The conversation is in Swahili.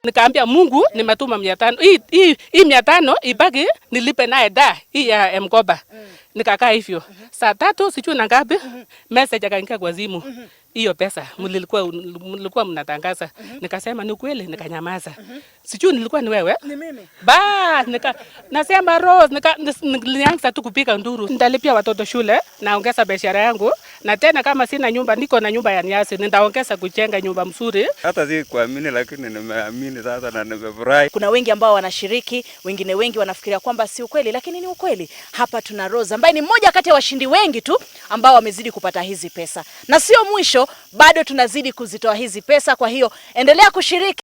Nikaambia Mungu, nimetuma 500. Hii 500 ibaki nilipe naye da hii ya M-Kopa. Nikakaa hivyo. Saa 3 sijui na ngapi, message akaingia kwa simu. Hiyo pesa mlikuwa mnatangaza. Nikasema ni kweli, nikanyamaza. Sijui nilikuwa ni wewe? Ni mimi. Ba, nika nasema Rose, nilianza tu kupiga nduru. Nitalipia watoto shule, naongeza biashara yangu, na tena kama sina nyumba, niko na nyumba ya nyasi, nitaongeza kujenga nyumba mzuri. Hata si kuamini, lakini nimeamini sasa na nimefurahi. Kuna wengi ambao wanashiriki, wengine wengi wanafikiria kwamba si ukweli, lakini ni ukweli. Hapa tuna Rose ambaye ni mmoja kati ya washindi wengi tu ambao wamezidi kupata hizi pesa, na sio mwisho, bado tunazidi kuzitoa hizi pesa. Kwa hiyo endelea kushiriki.